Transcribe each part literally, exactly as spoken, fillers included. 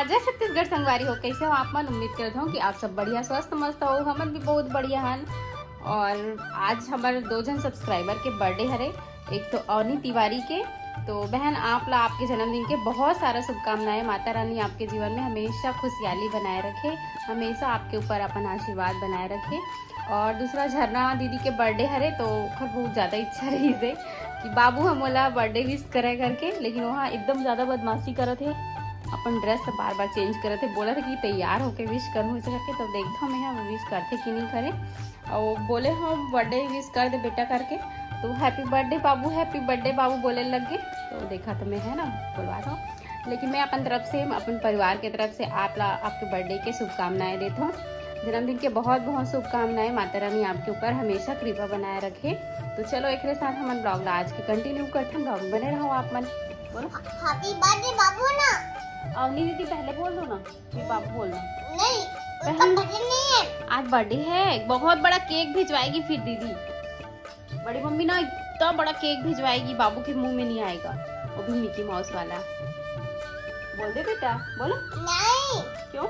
जय छत्तीसगढ़ संगवारी हो, कैसे हो आप मन? उम्मीद करत हूँ कि आप सब बढ़िया, स्वस्थ, मस्त हो। हमन भी बहुत बढ़िया हन। और आज हमर दो झन सब्सक्राइबर के बर्थडे हरे, एक तो अवनी तिवारी के। तो बहन, आप ला आपके जन्मदिन के बहुत सारा शुभकामनाएं। माता रानी आपके जीवन में हमेशा खुशहाली बनाए रखे, हमेशा आपके ऊपर अपन आशीर्वाद बनाए रखे। और दूसरा, झरना दीदी के बर्थडे हरे, तो ओकर बहुत ज्यादा इच्छा रहिस हे कि बाबू ह मोला बर्थडे विश करे करके, लेकिन वहाँ एकदम ज्यादा बदमाशी करत हे, अपन ड्रेस तो बार बार चेंज करत हे, बोलत हे कि तैयार होके विश करूँ ऐसे करके। तो देखता हूँ मैं यहाँ विश करथे कि नहीं करे। और बोले, हाँ, बर्थडे विश कर दे बेटा करके। तो हैप्पी बर्थडे बाबू, हैप्पी बर्थडे बाबू बोले लग गए। तो देखा तो मैं, है ना, बोलवा था, लेकिन मैं अपन तरफ से, अपन परिवार के तरफ से आप ला, आपके बर्थडे के शुभकामनाएं देत हूँ। जन्मदिन के बहुत बहुत शुभकामनाएं। माता रानी आपके ऊपर हमेशा कृपा बनाए रखे। तो चलो, एकरे साथ हमन ब्लॉग ला आज के कंटिन्यू करथन। ब्लॉग में बने रहो आप मन। बोलो, हैप्पी बर्थडे बाबू ना। अवनी दीदी, पहले बोल दो ना, फिर बाबू बोलना। नहीं, उसका पहले बर्थडे नहीं है। आज बर्थडे है, बहुत बड़ा केक भिजवाएगी फिर दीदी। बड़ी मम्मी ना इतना बड़ा केक भिजवाएगी, बाबू के मुंह में नहीं आएगा, वो भी मिकी माउस वाला। बोल दे बेटा, बोलो। नहीं। क्यों?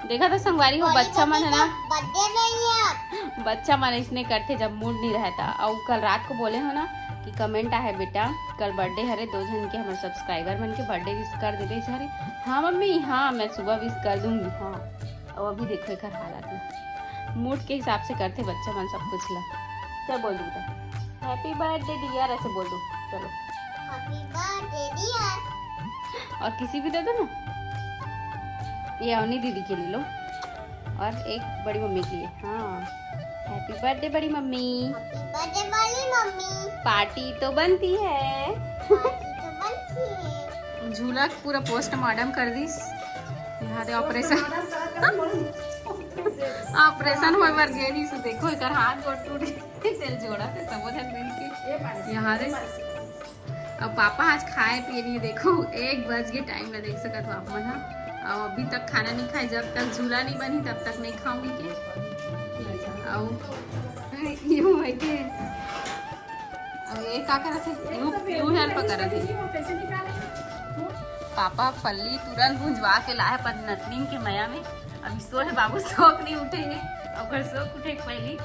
देखा तो संगवारी हो, बच्चा मन है ना, बर्थडे नहीं है। बच्चा मन इसने करथे जब मूड नहीं रहता। और कल रात को बोले हो ना कि कमेंट आहे बेटा, कल बर्थडे हरे, दो झन के हमर सब्सक्राइबर मन के बर्थडे विश कर देबे हरे। हाँ मम्मी, हाँ, मैं सुबह विश कर दूंगी। हाँ, और अभी देखो एकर हालत में, मूड के हिसाब से करथे बच्चा मन सब कुछ ला। क्या बोल दूँ बेटा? हैप्पी बर्थडे डियर, ऐसे बोल दो। चलो, हैप्पी बर्थडे डियर। और किसी भी दे दो ना, ये अवनी दीदी के लिए लो, और एक बड़ी मम्मी के लिए। हाँ, हैप्पी बर्थडे बड़ी मम्मी। हैप्पी बर्थडे बड़ी मम्मी। पार्टी तो बनती है। पार्टी तो बनती है। झूला पूरा पोस्टमार्टम कर दिस। यहाँ दे ऑपरेशन, ऑपरेशन होए बर गे रहिस, देखो एकर हाथ गोड़ टूट गे। तेल जोड़ा थे सबो झन मिल के। यहाँ दे अब पापा आज खाए पिए नहीं, देखो एक बज के टाइम में देख सकत हो आप मन हा। अब अभी तक खाना नहीं खाए, जब तक झूला नहीं बनी तब तक नहीं खाऊंगी के। अब यूं है के, अब ये का करत है? यू, यू हेल्प करत है। पापा फल्ली तुरंत भुंजवा के लाए अपन नतनीन के मया में। अभी सो है बाबू, सो के नहीं उठे है, ओकर सो के उठे के पहली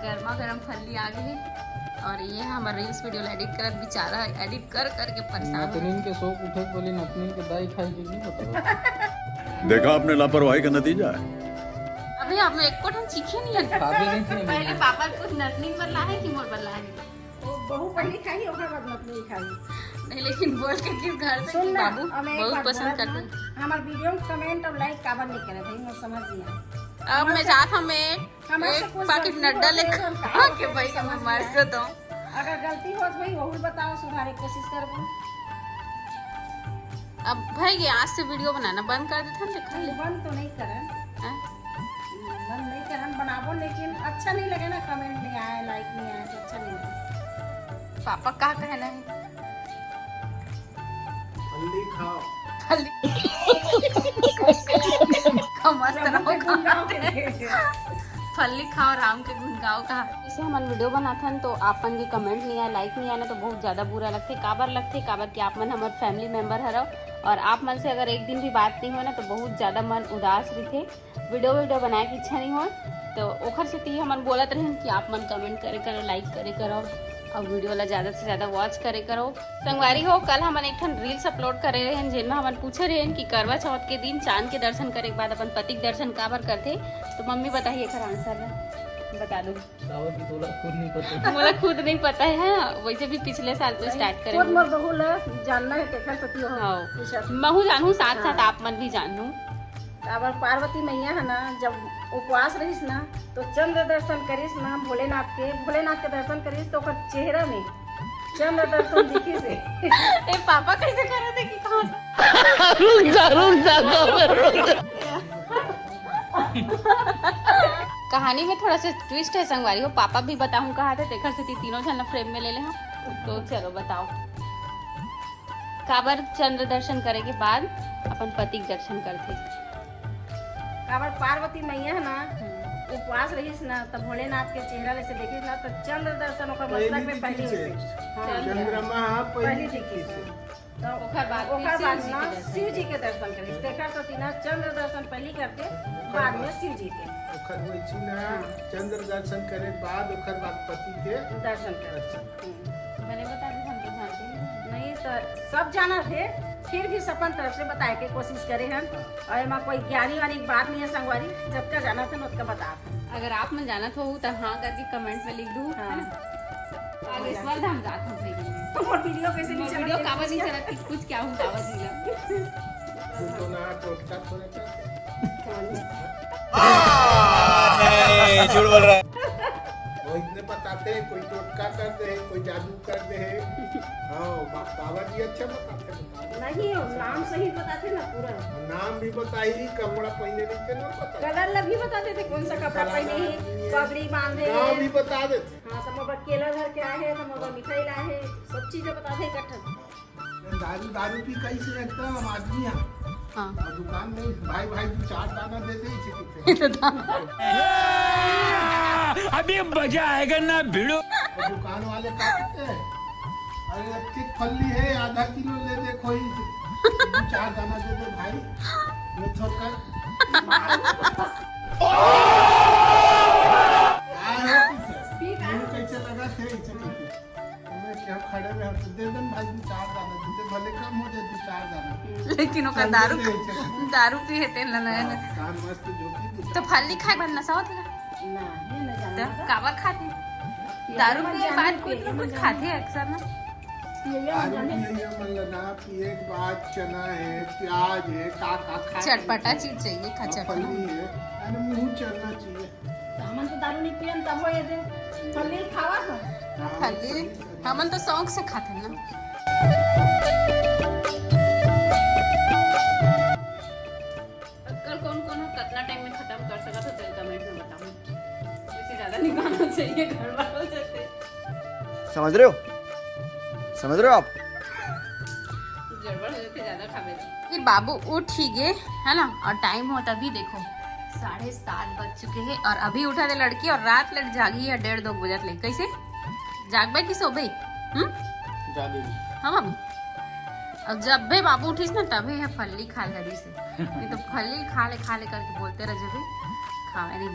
गर्मा गर्म फल्ली आ गई है। और ये हमर रील्स वीडियो ला एडिट करत बेचारा, एडिट कर करके परेशान हो। नतनीन के सो के उठे के पहली नतनीन के दाई खाई के नहीं पता। देखा आपने लापरवाही का नतीजा है। अभी आप में एको ठन चीखे नहीं है। खाबे नहीं थे पहले अभी। पापा कुछ नतनीन बर लाए कि मोर बर लाए? वो बहू पहली खाई, ओकर बाद नतनीन खाई। नहीं, लेकिन बोल के किस घर से सुन कि ना, बाबू अब मैं एक बहुत बात पसंद बोलत करते हूँ। हैं। हमार वीडियो में कमेंट और लाइक काबर नहीं करत है, मैं समझ नहीं आया। अब हमर मैं से, जात हूँ, मैं हमर से एक कुछ पैकेट गलती नड्डा होत है, लेकर हम का आके करते भाई समझ हमारे नहीं से आया। तो। अगर गलती होत भाई, वो भी बताओ, सुधारे कोशिश करबो। अब भाई ये आज से वीडियो बनाना बंद कर देते हम, देखा नहीं, ले। बंद तो नहीं करन। हाँ? बंद नहीं करन, बनाबो, लेकिन अच्छा नहीं लगे ना, कमेंट नहीं आए, लाइक नहीं आए तो अच्छा नहीं लगे। पापा का कहना है? फल्ली खाओ। फल्ली। का मस्त रहो, खाते। फल्ली खाओ, राम के गुण गाओ का। जैसे हमन वीडियो बनाथन तो आप मन के कमेंट नहीं आए, लाइक नहीं आए ना, तो बहुत ज्यादा बुरा लगथे। काबर लगथे? काबर कि आप मन हमर फैमिली मेंबर हरव, और आप मन से अगर एक दिन भी बात नहीं हो ना, तो बहुत ज्यादा मन उदास रहिथे। वीडियो वीडियो बनाए के इच्छा नहीं होय, तो ओखर सेती हमन बोलत रहेन कि आप मन कमेंट करे करो, लाइक करे करो, और वीडियो ला ज्यादा से ज्यादा वॉच करे करो। संगवारी हो, कल हमन एक ठन रील्स अपलोड करे रहेन, जेन में हमन पूछे रहेन कि करवा चौथ के दिन चांद के दर्शन करे के बाद अपन पति के दर्शन काबर करथे। तो मम्मी बताही एकर आंसर ला, बता दो। काबर कि तोला खुद नहीं पता। मोला खुद नहीं पता है, वैसे भी पिछले साल तो नहीं, स्टार्ट करे खुद हूँ। मोर बहू ला जानना है, तेखर सेती हो हाँ। पूछत। महू जानू, साथ साथ हाँ। आप मन भी जानू। काबर पार्वती मैया है ना, जब उपवास रहिस ना, तो चंद्र दर्शन करिस ना भोलेनाथ के, भोलेनाथ के दर्शन करिस तो ओकर चेहरा में चंद्र दर्शन दिखिस हे। ए पापा कैसे करत हे कि कहाँ से? रुक जा, रुक जा, रुक जा। कहानी में थोड़ा सा ट्विस्ट है संगवारी हो, पापा भी बताऊं कहा थे, तेखर सेती तीनों झन फ्रेम में ले ले हम। तो चलो बताओ, काबर चंद्र दर्शन करे के बाद अपन पति के दर्शन करथे? काबर पार्वती मैया है ना, हम्म। उपवास रहिस ना, तब भोलेनाथ के चेहरा ले से देखिस ना, तो चंद्र दर्शन ओकर पहली मस्तक में दिखिस पहली हे। होइस। हाँ। चंद्र चंद्रमा हा पहली पहली दिखिस दिखिस हे। हे। तो ओकर बाद में ओकर बाद शिव जी ना के दर्शन। शिव जी के दर्शन करे। तेकर तो तीना चंद्र दर्शन पहली करके, बाद में शिव जी के। ओकर वही ना, हाँ। चंद्र दर्शन करे बाद, ओकर बाद पति के दर्शन करे। दर्शन। हम्म। मैंने बता दी, हम तो जानते ही नहीं। नहीं तो सब जाना है, फिर भी अपन तरफ से बताए के कोशिश करे हन। और एमा कोई ज्ञानी वाली बात नहीं है संगवारी, जब का जाना था, ओतका बता। अगर आप मन जानत हो तो हाँ करके कमेंट में लिख दू, है ना? हाँ। बागेश्वर धाम जात हूँ भाई। तो मोर वीडियो कैसे नहीं मोर वीडियो चलत? काबर नहीं चलत कि कुछ क्या हूँ काबर जी ला। तू तो ना टोटका थोड़ा सा। ए, झूठ बोल रहा है। वो इतने बताते हैं, कोई टोटका कर दे, कोई जादू कर दे। हाँ, बा-, बाबा जी अच्छा बताते हैं, बताते हैं। नहीं, वो नाम सही बताते ना पूरा। नाम भी बताई, कपड़ा पहने नहीं थे ना पता। कलर ला भी बताते थे, कौन सा कपड़ा पहने है, पगड़ी बांधे है। नाम भी बता देते। हाँ, तो मोर बर केला धर के आए हे, तो मोर बर मिठाई लाए हे, सब चीज बताथे इकट्ठा। दारू, दारू पी कैसे एकदम आदमी है। हाँ। और दुकान में भाई, भाई दू चार दाना दे दे, इसे कितने। अभी मजा आएगा ना भिड़ो। और दुकान वाले का कहते हैं, अरे अतकी फल्ली है, आधा किलो ले दे खोई, दू चार दाना दे दे भाई, मैं थोड़ा आए हो पीछे। मुंह कैसे लगा थे, इसे कहते। मैं क्या खड़े में हम तो दे दन भाई, दू चार दाना दे दे, भले कम हो जाए दू चार दाना। लेकिन ओकर चल, दारू, दे दे, चल। दारू पी हे तेल ना लगे ना। हाँ, कान मस्त जो पी दू तो चार। फल्ली खाए बर नशा होथे ना? ना, ये ना तो जानना था। काबर खाथे? ये दारू मन पी जाने बाद के, कुछ ये ना मन कुछ जाने। खाथे अक्सर ना। ये ये दारू जाने। पिए मन ला ना पिए के बाद चना है, प्याज है, का का खा चटपटा चीज चाहिए, खा हाँ, चटपटा। फल्ली है, अरे मुंह चलना चाहिए। तो हमन तो दारू नहीं पियन, तब हो ये दे। फल्ली खावा हो। हाँ, फल्ली, फल्ली, फल्ली। हमन तो शौक से खाथे ना। अक्कल कौन कौन हो, कितना टाइम में खत्म कर सकत हो, तेल कमेंट में बताओ। वैसे ज्यादा नहीं खाना चाहिए, गड़बड़ हो जाते। समझ रहे हो, समझ रहे हो आप? गड़बड़ हो जाते ज्यादा खावे तो। फिर बाबू उठ ही गए, है ना, और टाइम हो तभी देखो साढ़े सात बज चुके हैं और अभी उठा दे लड़की और रात लग जागी है डेढ़ दो बजत ले। कैसे जागबे कि सोबे? हम्म। जागेगी। हाँ बाबू, अब जब भी बाबू उठिस ना तभी है फल्ली खा ले से, नहीं तो फल्ली खा ले खा ले करके बोलते रह जबे, खावे नहीं।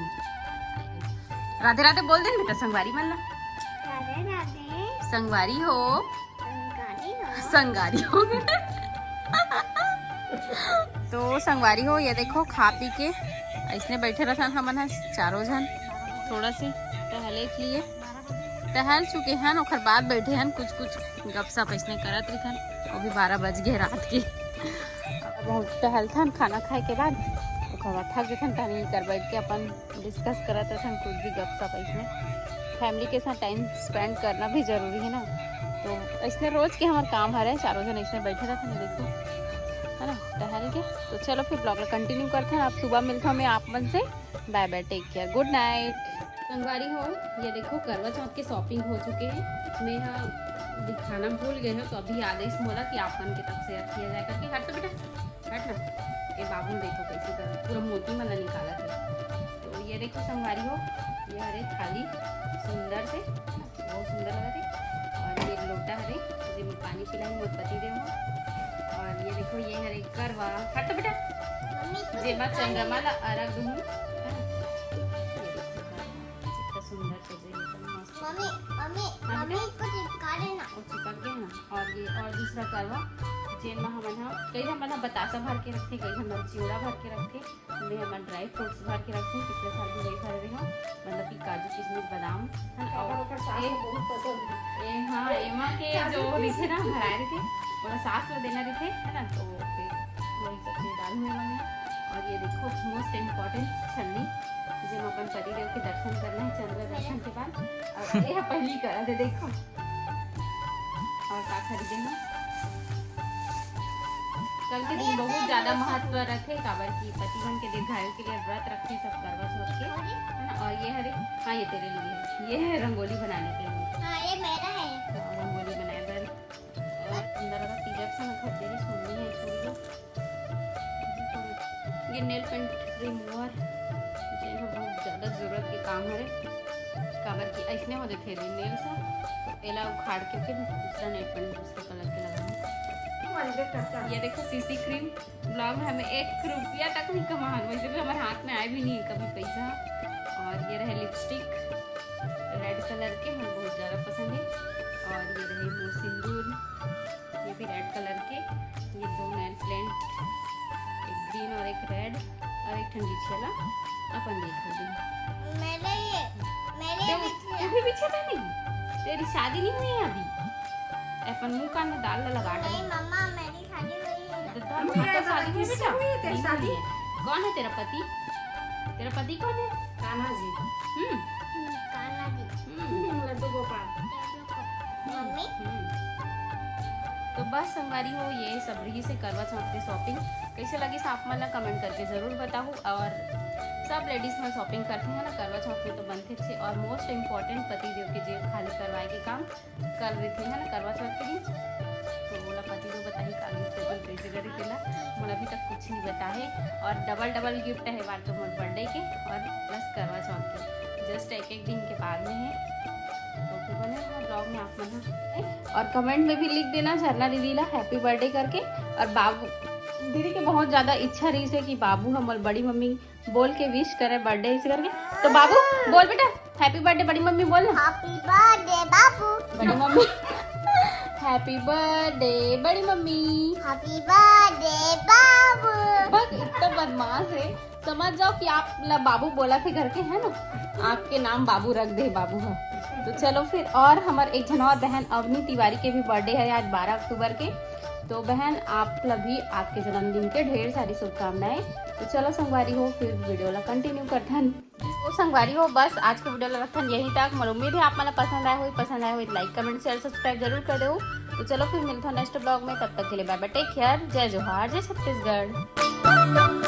राधे राधे बोल दे बेटा संगवारी मन ला। राधे राधे। संगवारी हो। संगवारी हो। संगवारी हो। तो संगवारी हो, ये देखो खा पी के ऐसने बैठे रहथन हमन ह चारों झन, थोड़ा से टहले के लिए टहल चुके हन, ओकर बाद बैठे हन कुछ कुछ गपशप ऐसने करत रहिथन। अभी बारह बज गए रात के। अब हम टहलथन खाना खाए के बाद, ओकर बाद थक जथन, तनी कर बैठ के अपन डिस्कस करत रहथन कुछ भी गपशप ऐसने। फैमिली के साथ टाइम स्पेंड करना भी जरूरी है ना। तो ऐसने रोज के हमार काम हरे, चारों जन ऐसने बैठे रहथन, देखो, है ना, टहल के। तो चलो फिर ब्लॉग ला कंटिन्यू करथन, अब सुबह मिलता हूँ मैं आप मन से। बाय बाय, टेक केयर, गुड नाइट। संगवारी हो, ये देखो करवा चौथ के शॉपिंग हो चुके हैं। मैं यहाँ दिखाना भूल गए हो, तो अभी याद है मोला कि आप मन के तक शेयर किया जाए करके। हट तो बेटा, हट ना। ये बाबू देखो कैसे कर पूरा मोती मन ला निकालत हे। तो ये देखो संगवारी हो, ये हरे थाली सुंदर से, बहुत सुंदर लगत हे। और ये लोटा हरे, जेमे पानी पिलाई मोर पति देव हो। और ये देखो, ये हरे करवा, हट तो बेटा, जेमा चंद्रमा ला अर्घ दूँ। ये देखो करवा, कितना सुंदर सजे हे, एकदम मस्त। मम्मी, मम्मी, हाँ मम्मी, बेटा? इसको चिपका देना। वो चिपक गया ना। और ये और दूसरा करवा, जेमा हमन ह कई झन मन ह बतासा भर के रखथे, कई झन मन चिवड़ा भर के रखथे। मैं हमन ड्राई फ्रूट्स भर के रखथन, पिछले साल भी वही भरे रहे हो, मतलब कि काजू, किशमिश, बादाम, है ना? और ओकर सास ए, को बहुत पसंद है। ए, हाँ, एमा के काजू जो किशमिश। रिथे ना, भराए रिथे, ओला सास ला देना रिथे, है ना? तो फिर वही सब चीज डालू है मैंने। और ये देखो, मोस्ट इम्पोर्टेंट छन्नी, जेमा अपन पति देव के दर्शन करना है चंद्र दर्शन के बाद। और ये पहली करा दे, देखो। और का खरीदे हन? कल के दिन बहुत ज्यादा महत्व रखे, काबर कि पति मन के दीर्घायु के लिए व्रत रखे सब करवा चौथ के, है ना? और ये हरे, हाँ, ये तेरे लिए, ये है रंगोली बनाने के लिए। हाँ, ये मेरा है। हाँ, रंगोली बनाए बर। और अंदर वाला तीजा के संग खरीदे रही, सुननी है, छोड़ी दो। ये नेल पेंट रिमूवर, जेन ह बहुत ज्यादा जरूरत के काम हरे, काबर कि अइसने हो जथे रे नेल्स ह, तो एला उखाड़ के फिर दूसरा नेल पेंट दूसरा कलर के लगाना। ये देखो, सीसी क्रीम ब्लॉग में हमें एक रुपया तक नहीं कमा हन, वैसे भी हमारे हाथ में आए भी नहीं है कभी पैसा। और ये रहे लिपस्टिक रेड कलर के, मुझे बहुत ज़्यादा पसंद है। और ये रहे मोर सिंदूर, ये भी रेड कलर के। ये दो नेल पेंट, एक ग्रीन और एक रेड, और एक ठन बिछेला अपन देख लो। मेरे ये मेरे तू भी बिछे था नहीं, तेरी शादी नहीं हुई है अभी। अपन मुंह कान में दाल ला लगा नहीं मम्मा, मेरी शादी हुई है। तो दाल हाँ, तो शादी हुई बेटा? हुई है तेरी नहीं शादी? हुई है। कौन है तेरा पति? तेरा पति कौन है? कान्हा जी। हम्म। कान्हा जी। हम्म। हम्म, लड्डू गोपाल। मम्मी। हम्म। तो बस संगवारी हो, ये सब रही से करवा चौथ के शॉपिंग। कैसे लगी आप मन ला कमेंट करके जरूर बताओ, और सब लेडीज मन शॉपिंग करते हैं ना करवा चौथ में, तो बनते थे। और मोस्ट इम्पोर्टेंट पति देव के जेब खाली करवाए के काम कर रही थी है ना करवा चौथ के दिन, तो बोला पति देव बताही का गिफ्ट देती कैसे करी थी ना, मोला अभी तक कुछ नहीं बता है। और डबल डबल गिफ्ट है बार तो मोर बर्थडे के और प्लस करवा चौथ के, जस्ट एक एक दिन के बाद में है। तो फिर बने रहो ब्लॉग में आप मन ह। और कमेंट में भी लिख देना झरना दीदी ला हैप्पी बर्थडे करके। और बाबू दीदी के बहुत ज्यादा इच्छा रही से कि बाबू हमर बड़ी मम्मी बोल के विश करे बर्थडे इसे करके। तो बाबू बोल बेटा, हैप्पी बर्थडे बड़ी मम्मी बोल ना। Happy birthday बाबू। बड़ी मम्मी, हैप्पी बर्थडे बड़ी मम्मी। Happy birthday बाबू। बस इतना बदमाश है, समझ जाओ कि आप ला बाबू बोला थे घर के, है ना, आपके नाम बाबू रख दे बाबू है। तो चलो फिर, और हमार एक झन और बहन अवनी तिवारी के भी बर्थडे है आज बारह अक्टूबर के। तो बहन, आप ला भी आपके जन्मदिन के ढेर सारी शुभकामनाएं। तो चलो संगवारी हो, फिर वीडियो ला कंटिन्यू करथन। तो संगवारी हो, बस आज के वीडियो ला रखथन यहीं तक। मोर उम्मीद है आप मन ला पसंद आए होही, पसंद आए होही तो लाइक, कमेंट, शेयर, सब्सक्राइब जरूर कर दो। तो चलो फिर मिलथन नेक्स्ट ब्लॉग में, तब तक के लिए बाय बाय, टेक केयर, जय जोहार, जय छत्तीसगढ़।